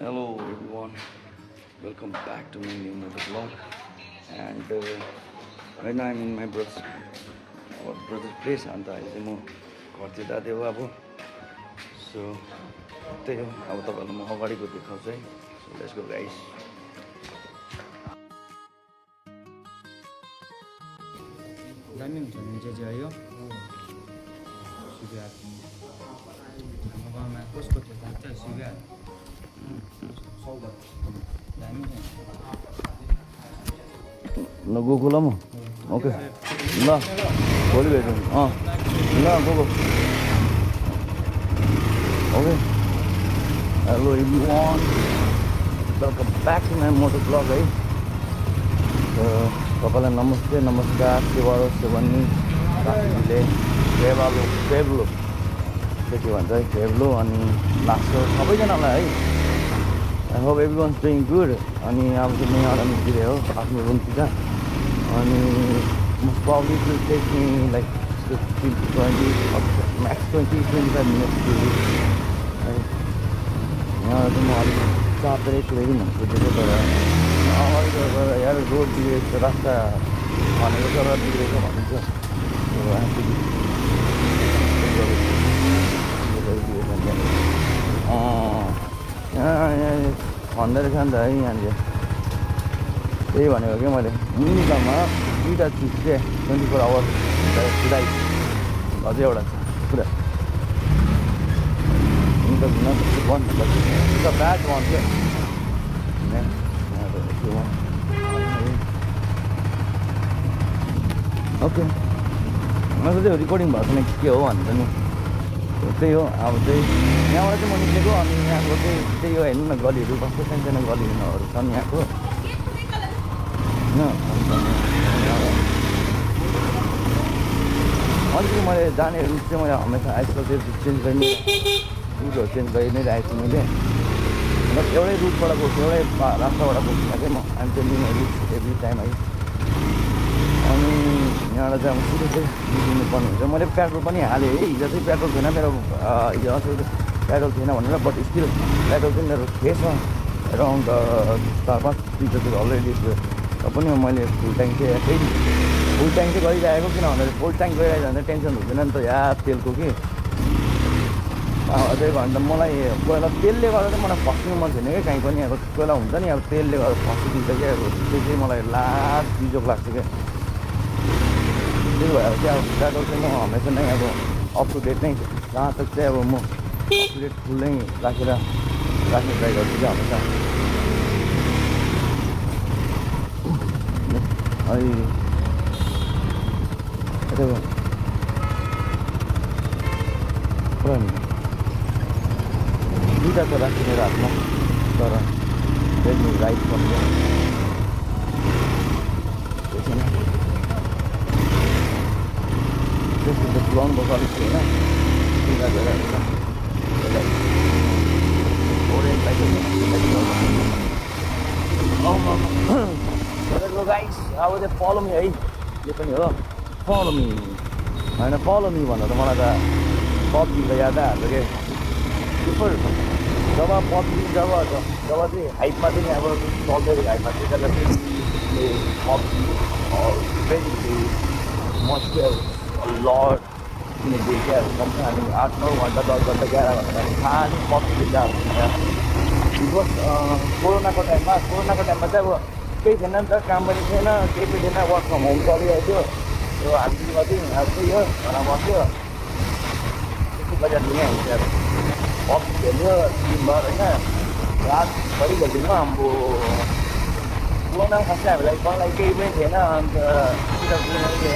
Hello everyone, welcome back to my new motor vlog. And right now I'm in my brother's place. And अहिले चाहिँ म घरतिर जाँदै हो अब. सो त्यही हो, अब तपाईँहरूलाई म अगाडिको देखाउँछु है. So let's go guys. दामी हुन्छ भने चाहिँ आयो सिगा हाम्रो गाउँमा कसको थियो थाहा छ सिगा दामी ल गएको ल म. ओके ल भोलि भेटौँ. ल गएको. Okay hello everyone, welcome back to my motor blog है. तपाईँलाई नमस्ते नमस्कार, सेवारो सेवनी काकीले फेब्लो के भन्छ है, फेब्लो अनि लाग्छ सबैजनालाई है. I hope every one doing good. अनि अब चाहिँ म एउटा निस्किँदै हो आफ्नो रुमतिर. अनि most probably to take me like 20 max 20-25 minutes to है. यहाँ चाहिँ म अलिक चापेरै कुरेर भन्नु खोजेको, तर अगाडि गएर यार रोड बिग्रेको रास्ता भनेको तर बिग्रेको भनिन्छ. यहाँ भन्दो रहेछ नि त है यहाँनिर. त्यही भनेको क्या मैले मिनिमममा 2टा चिज के 24 आवर्स सिधाइ अझै एउटा छ पुरा ब्याड वान क्या. ओके मैले सोचेँ रिकर्डिङ भएको छैन के हो भनेर नि. त्यही हो अब चाहिँ यहाँबाट चाहिँ म निस्केको. अनि यहाँको चाहिँ त्यही हो, हेर्नु न गलीहरू कस्तो सानो सानो गलीहरू छन् यहाँको होइन. अलिकति मैले जाने रुट चाहिँ मैले हमेसा आजकल चाहिँ चेन्ज गर्ने रुटहरू चेन्ज गरि नै राखेको छु मैले. मतलब एउटै रुटबाट गएको, एउटै रास्ताबाट गएको चाहिँ म I'm changing route every time है. अनि यहाँबाट चाहिँ अब सुरु चाहिँ निस्किनु पर्ने हुन्छ. मैले पेट्रोल पनि हालेँ है. हिजो चाहिँ पेट्रोल थिएन मेरो, हिजो असल पेट्रोल थिएन भनेर, बट स्टिल पेट्रोल चाहिँ मेरो थिएछ एराउन्ड 4-5 लिटर अलरेडी थियो. र पनि मैले फुल ट्याङ्क चाहिँ फेरि फुल ट्याङ्क चाहिँ गरिरहेको, किन भन्दाखेरि फुल ट्याङ्क गरिरहेको भने टेन्सन हुँदैन नि त यार तेलको कि. अझै भन्दा मलाई कोही बेला तेलले गर्दा चाहिँ मलाई फस्नु मन छैन क्या कहीँ पनि. अब कोही बेला हुन्छ नि अब तेलले गर्दा फसिदिन्छ क्या, अब त्यो चाहिँ मलाई लास्ट बिजोग लाग्छ क्या. त्यही भएर चाहिँ अब पेट्रोल चाहिँ म हमेसा नै अब अप टु डेट नै जहाँ तक चाहिँ अब म अप टु डेट फुल नै राख्ने ट्राई गर्छु क्या हमेसा. अहिले पुरा 2टा त राख्छु मेरो हातमा, तर रेडमी राइट पनि छैन. त्यसको त पुऱ्याउनु पर्छ अलिक होइन. गाइस अब चाहिँ फलो मी है, यो पनि हो फलो मी होइन. फलो मी भन्दा त मलाई त पब्जीको याद आइहाल्छ कि. जब पब्जी जब चाहिँ हाइपमा चाहिँ अब चल्दै हाइपमा चाहिँ त्यसलाई पब्जी बेसिकली मस्को लड किनकि क्या भन्छ हामी 8-9 घन्टा 10 घन्टा 11 घन्टा खाने पब्जी चाहिँ बिकज कोरोनाको टाइममा चाहिँ अब केही थिएन नि त, काम पनि थिएन, केही पनि थिएन, वर्क फ्रम होम चलिरहेको थियो. यो हामीमा चाहिँ अब त्यही हो, घरमा बस्यो त्यस्तो गरिरहेको थिएँ हामी चाहिँ. अब खेल्यो दिनभर होइन, रातभरि खेल्दिनँ. अब कोरोना खासै हामीलाई मलाई केही पनि थिएन. अन्त हामीले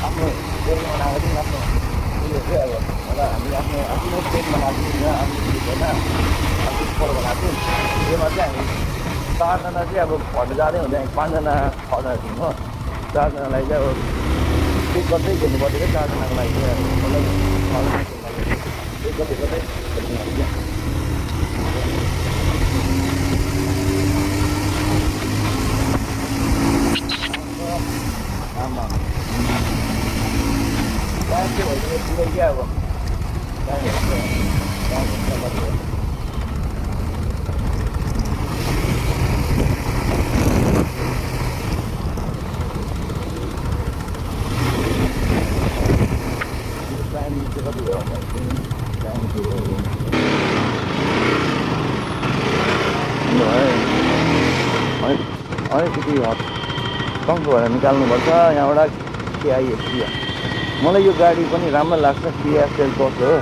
आफ्नो पेट बनाएको थियौँ, आफ्नो उयो चाहिँ अब होला हामीले आफ्नो पेट बनाएको थियौँ, आफ्नो छैन आफ्नो स्कोर बनाएको थियौँ. त्योमा चाहिँ हामी 4जना चाहिँ अब भट्ट जाँदै हुन्छ. हामी 5जना 6जना थियौँ हो. 4जनालाई चाहिँ अब पेक गर्दै खेल्नु पर्थ्यो क्या. 4जनाको लागि चाहिँ पेक गर्दै खेल्नु पर्थ्यो. आमा टाइम चाहिँ भइसक्यो पुरै क्या अब. टाइम हुन्छ अलिकति टङ्को भएर निकाल्नुपर्छ यहाँबाट केआइएसटी। मलाई यो गाडी पनि राम्रो लाग्छ किया सेल्टोस हो।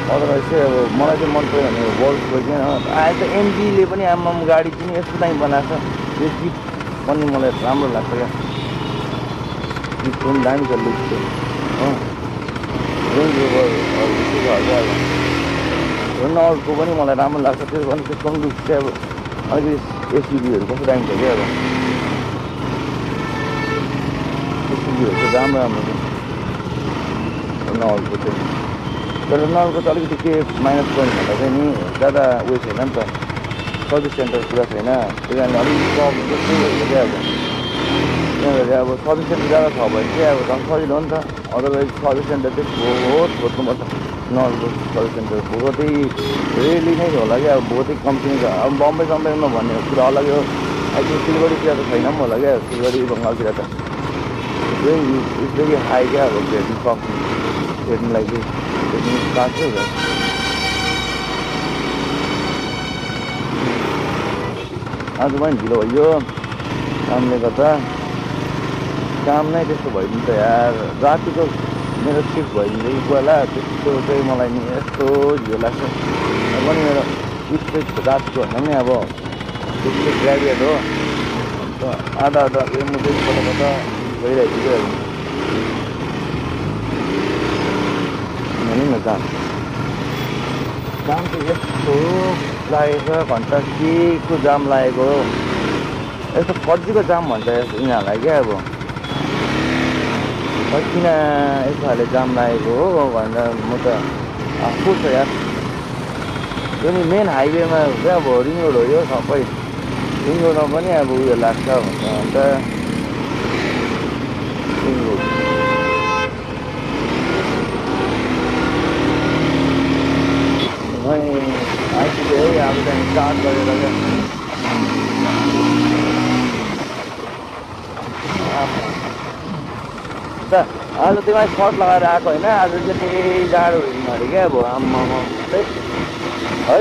अदरवाइज चाहिँ अब मलाई चाहिँ मन पऱ्यो भने वर्ल्डको किन अहिले त एमजीले पनि आमाम गाडी पनि यस्तो दामी बनाएको छ। यो जिप पनि मलाई राम्रो लाग्छ क्या, जिप पनि दामी छ लुक चाहिँ हो। रेन्ज रोभरहरू के छ अब रेनल्टको पनि मलाई राम्रो लाग्छ, त्यो पनि त्यसको पनि लुक चाहिँ अब अलिकति एसयुभीहरू कस्तो दामी छ क्या अब एसयुभीहरू चाहिँ राम्रो राम्रो छ रेनल्टको चाहिँ। तर रेनल्टको चाहिँ अलिकति के माइनस पोइन्ट भन्दा चाहिँ नि ज्यादा उयो छैन नि त, सर्भिस सेन्टर पुरा छैन, त्यही कारणले अलिकति प्रब्लम जस्तै हुन्छ क्या अब। किनभने अब सर्भिस सेन्टर ज्यादा छ भने चाहिँ अब झन् सजिलो हो नि त। अदरवाइज सर्भिस सेन्टर चाहिँ बहुत खोज्नुपर्छ, रेनल्टको सर्भिस सेन्टर बहुतै रेयरली नै होला क्या, अब बहुतै कम्ती नै छ। अब बम्बई सम्बईमा भन्ने कुरा अलगै हो, अहिले सिलगढीतिर त छैन पनि होला क्या, सिलगढी बङ्गालतिर त इट्स भेरी हाई क्या अब भेट्नु सक्ने भेट्नुलाई चाहिँ भेट्नु साँच्चै हो। आज पनि ढिलो भयो कामले गर्दा, काम नै त्यस्तो भइदिन्छ यार। रातिको मेरो सिफ्ट भइदिन्छ कि पहिला त्यस्तो चाहिँ मलाई नि यस्तो ढिलो लाग्छ। पनि मेरो स्ट्रेट रातिको भन्दा पनि अब त्यस्तो ग्रेजुएट हो, अन्त आधा आधा म चाहिँ कता गइरहेको छु हेर्नु न। काम चाहिँ यस्तो लागेको छ घन्टा केको जाम लागेको हो, यस्तो फर्जीको जाम भन्छ यिनीहरूलाई क्या अब किन यस्तो खाले जाम लागेको हो भनेर म त आफू छ यार। यो नि मेन हाइवेमा चाहिँ अब रिङ रोड हो यो सबै, रिङ रोडमा पनि अब उयो लाग्छ भन्छ, अन्त रिङ रोड आइपुग्यो है अब त्यहाँ स्टार्ट गरेर क्या आज त्यसमा सर्ट लगाएर आएको होइन, आज चाहिँ त्यही जाडो हिँड्नु अरे क्या अब आम्मामा है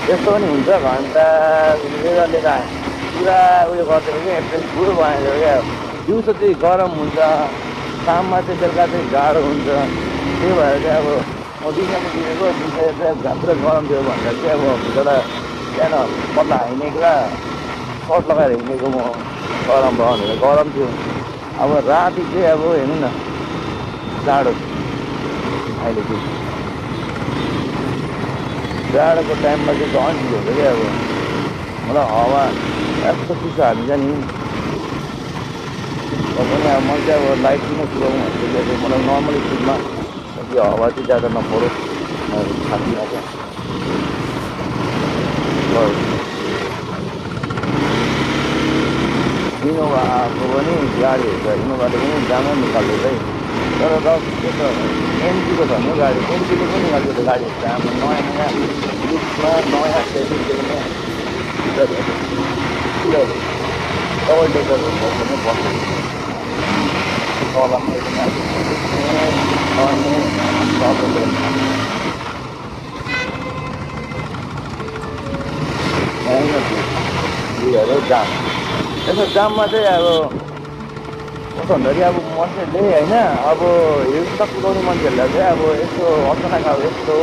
यस्तो पनि हुन्छ घन्टा लेजरले त पुरा उयो गरिदिएको क्या, एप्रिल फुल बनाइदियो क्या। दिउँसो चाहिँ गरम हुन्छ, शाममा चाहिँ बेलुका चाहिँ जाडो हुन्छ, त्यही भएर चाहिँ अब म दिउँसोमा किनेको दिउँसो चाहिँ पुरा गरम थियो भनेर चाहिँ अब भित्र बिहान पत्ला हिँडेको र सर्ट लगाएर हिँडेको म गरम भयो भनेर गरम थियो। अब राति चाहिँ अब हेर्नु न जाडो अहिले चाहिँ जाडोको टाइममा चाहिँ झन् ढिलो हुन्छ क्या अब मलाई हावा यस्तो चिसो हालिन्छ नि। पनि अब मैले चाहिँ अब लाइट किन कुदाउँ भनेको चाहिँ मलाई नर्मल स्पिडमा त्यो हावा चाहिँ ज्यादा नपरोस् छातीमा क्या। इनोभा आएको पनि गाडीहरू छ, इनोभाले पनि दामै निकाल्दैछ है। तर त्यो त एमजीको छ नि गाडी, एमजीले पनि निकाल्दैछ गाडीहरू त हाम्रो नयाँ नयाँ लुकमा नयाँ सेटिङले पनि डबल डेकरहरू बस्नु पर्छ जाम। यसो जाममा चाहिँ अब कस्तो भन्दाखेरि अब मान्छेहरूले होइन अब हिल्स त कुदाउने मान्छेहरूलाई चाहिँ अब यस्तो अचानक अब यस्तो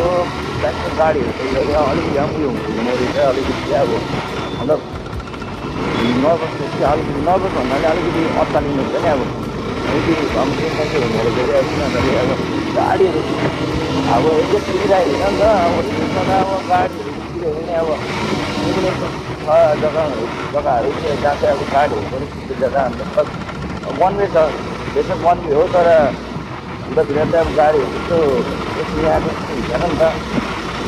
ट्याक्टर गाडीहरू चाहिँ अलिकति उयो हुँदाखेरि चाहिँ अलिकति चाहिँ अब मतलब नर्भस चाहिँ अलिकति नर्भस भन्नाले अलिकति अत्तालिनु हुन्छ नि अब अलिकति टेन्सन चाहिँ हुने रहेछ क्या। किनभने अब गाडीहरू अब एकचोटि कुदिरहेको होइन नि त, अब हिल्समा त अब गाडीहरू कुदिरहेको नि अब छ जग्गाहरू जहाँ चाहिँ अब गाडीहरू पनि कुदिन्छ जहाँ अन्त वान वे छ, बेसक वान वे हो, तर उतातिर चाहिँ अब गाडीहरू त्यस्तो यहाँ हुँदैन नि त।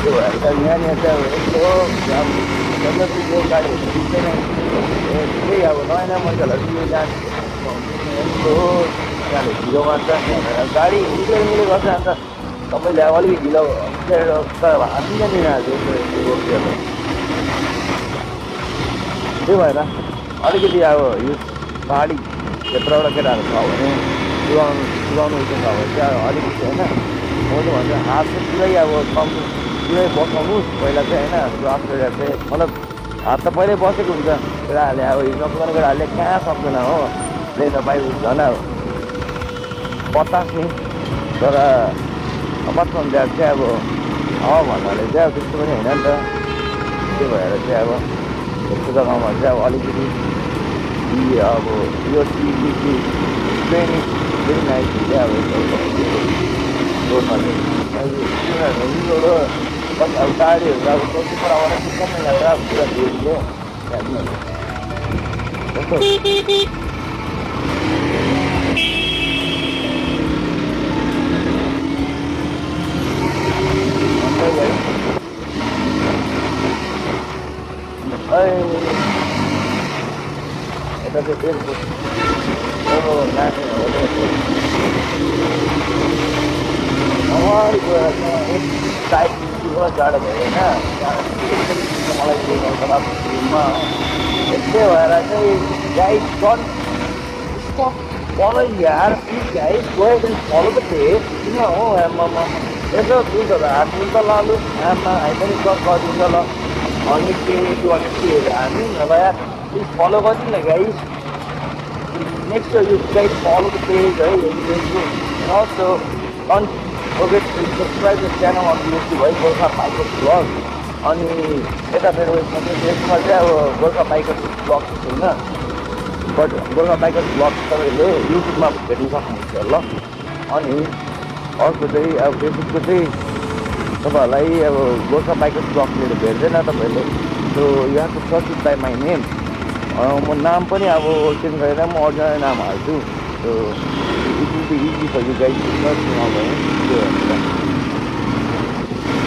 त्यो भएर चाहिँ यहाँनिर चाहिँ अब यस्तो यो गाडीहरू दिँदैन त्यही अब नयाँ नयाँ मान्छेहरूलाई यो जाने यस्तो गाडी ढिलो गर्छ भनेर गाडी मिले गर्छ। अन्त तपाईँले अब अलिकति ढिलो तर हामी दिइहाल्छ त्यही भएर अलिकति अब यो पहाडी क्षेत्रबाट केटाहरू छ भने कुदाउनु इच्छा छ भने चाहिँ अलिकति होइन म चाहिँ भन्छु हात चाहिँ पुरै अब कम पुरै बसाउनुहोस् पहिला चाहिँ होइन। त्यो अस्ट्रेलिया चाहिँ मतलब हात त पहिल्यै बसेको हुन्छ केटाहरूले अब हिसाब गर्ने केटाहरूले कहाँ सक्दैन हो लेख्न पाइ झन् अब 50 नि तर अपार्ट फ्रम द्याट चाहिँ अब भन्नाले चाहिँ अब त्यस्तो पनि होइन नि त त्यो भएर चाहिँ अब यस्तो जग्गामा चाहिँ अब अलिकति अब यो सिबिसी ट्रेनिङ भेरी नाइस हुन्छ अब रोडमा चाहिँ अब गाडीहरू अब कति पराबाट एकदमै यात्रा पुरा धेरै कस्तो यता चाहिँ ट्रेनको नानी अगाडि गएर चाहिँ एक साइडमा जाडो भयो होइन मलाई रुममा त्यस्तै भएर चाहिँ गाइड डन्ट स्टप फलो यार please guide go ahead and follow the page किन हो आम्मामा यसो दुधहरू हाल्नु त लालु आमा हामी पनि गरिदिन्छ ल 100K 200K हामी नभए यार प्लिज फलो गरिदिनु न guide next you guide follow the page है and also don't forget to subscribe the channel on YouTube है गोर्खा बाइकर्स ब्लग अनि यता फेरि उयसमा चाहिँ त्यसमा चाहिँ अब गोर्खा बाइकर्स ब्लग छैन बट गोर्खा बाइकर्स ब्लग तपाईँहरूले युट्युबमा भेट्नु सक्नुहुन्छ ल अनि अर्को चाहिँ अब फेसबुकको चाहिँ तपाईँहरूलाई अब गोर्खा बाइकर्स ब्लग लिएर भेट्दैन तपाईँहरूले so you have to search it by my name म नाम पनि अब चेन्ज गरेर म अर्जिनल नाम हाल्छु so it will be easy for you guys to search me online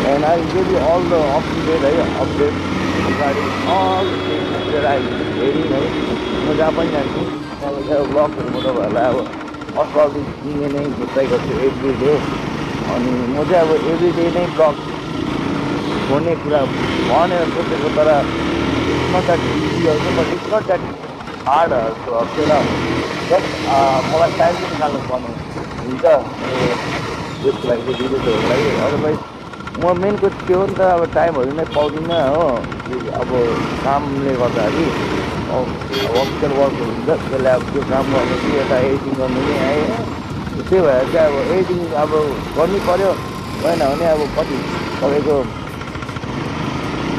and I will give you all the updates regarding all the things that I will be hearing है म जहाँ पनि जान्छु त्यहाँको ब्लगहरू म तपाईँहरूलाई अब अस्पताल दिने नै भेट्दै गर्छु एभ्री डे अनि म चाहिँ अब एभ्री डे नै ब्लग छोड्ने कुरा भनेर सोचेको तर it's not that easy also but it's not that hard त्यसलाई जस्ट मलाई टाइम चाहिँ निकाल्नु पर्ने हुन्छ त्यसको लागि चाहिँ भिडियोजहरूको लागि अदरवाइज म मेनको त्यो हो नि त अब टाइमहरू नै पाउँदिनँ हो अब कामले गर्दाखेरि अफिसियल वर्कहरू हुन्छ त्यसले अब त्यो काम गर्नु कि यता एडिटिङ गर्नु नि आयो त्यही भएर चाहिँ अब एडिटिङ अब गर्नै पऱ्यो भएन भने अब कति तपाईँको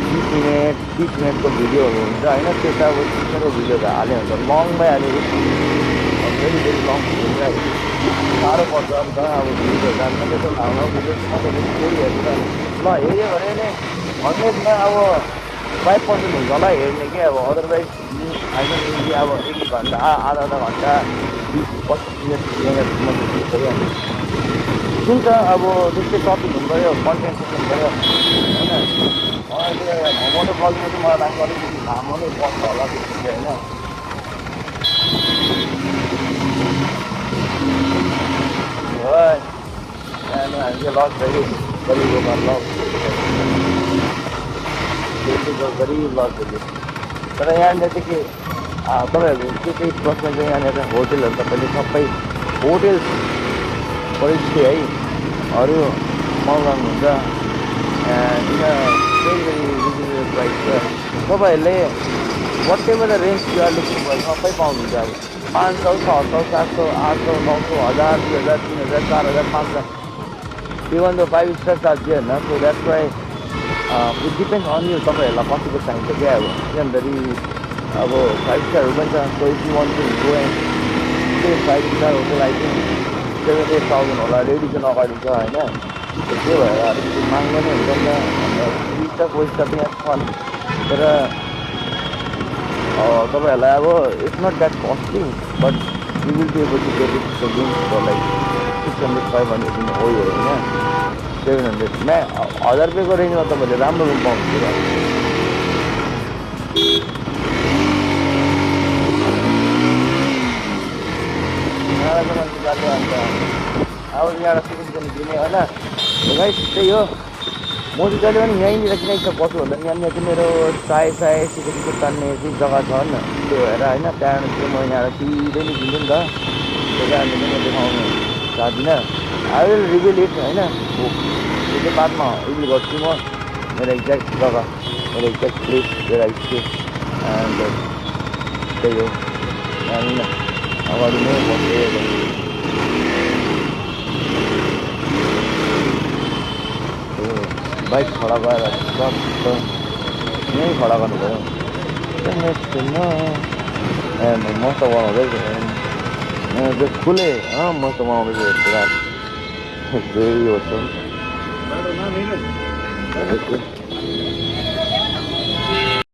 20 मिनट 30 मिनटको भिडियोहरू हुन्छ होइन त्यो त अब 30 मिनटको भिडियोहरू हाल्यो भने त लङ भइहाल्यो भेरी भेरी लङ भिडियो साह्रो पर्छ अन्त अब भिडियोहरू जान्छ त्यसो लाउनु भिडियो फेरि हेर्नु ल हेऱ्यो भने नै 100मा अब 5% हुन्छ होला हेर्ने कि अब अदरवाइज होइन अब 1 घन्टा आधा घन्टा 20-25 मिनट भइहाल्यो जुन त अब त्यस्तै टपिक हुनु पऱ्यो कन्टेन्ट हुनु पऱ्यो होइन अहिले मोटो कलमा चाहिँ मलाई लाग्छ अलिकति लामो नै पर्छ होला त्यस्तो चाहिँ होइन हामीले लस गरिब लस गरियो तर यहाँनिर चाहिँ के तपाईँहरू के चाहिँ प्रश्न चाहिँ यहाँनिर होटेलहरू तपाईँले सबै होटेल परिस्थिति है अरू मगाउनुहुन्छ भेरी भेरी रिजनेबल प्राइस छ तपाईँहरूले whatever the range you're looking for सबै पाउनुहुन्छ अब 500, 600, 700, 800, 900, 1000, 2000, 3000, 4000, 5000 इभन द 5 स्टार चार्ज होइन so that's why it depends on you तपाईँहरूलाई कतिको चाहिन्छ क्या अब किनभने अब 5 स्टारहरू पनि छ so if you want to go and stay 5 star hotel I think 7,000-8,000 होला रेडिसन अगाडि छ होइन त्यही भएर अलिकति महँगो नै हुन्छ नि त पैसा पनि छन् तर तपाईँहरूलाई अब it's not that costly but you will be able to get it the rooms for like 600-500 in OYO होइन 700 म्या 1000 रुपियाँको रेन्जमा तपाईँहरूले राम्रो रुम पाउनुहुन्छ अब यहाँबाट सिक्किम दिने होइन भाइ त्यही हो म चाहिँ जहिले पनि यहीँनिर किन इच्छा बस्छु भन्दा यहाँनिर चाहिँ मेरो साय सिक्किमको तान्ने चाहिँ जग्गा छ नि त्यो भएर होइन त्यहाँबाट चाहिँ म यहाँबाट सिधै निस्किन्छु नि त त्यही कारणले चाहिँ म देखाउनु चाहदिनँ आई विल रिभिल इट होइन त्यो चाहिँ बादमा रिभिल गर्छु म मेरो एक्ज्याक्ट जग्गा the exact place where I stay and त्यही हो अनि अगाडि नै बसेर बाइक खडा भएर यहीँ खडा गर्नु पऱ्यो मस्त बनाउँदैछ त्यो खुले मस्त बनाउँदैछ पुरा धेरै हो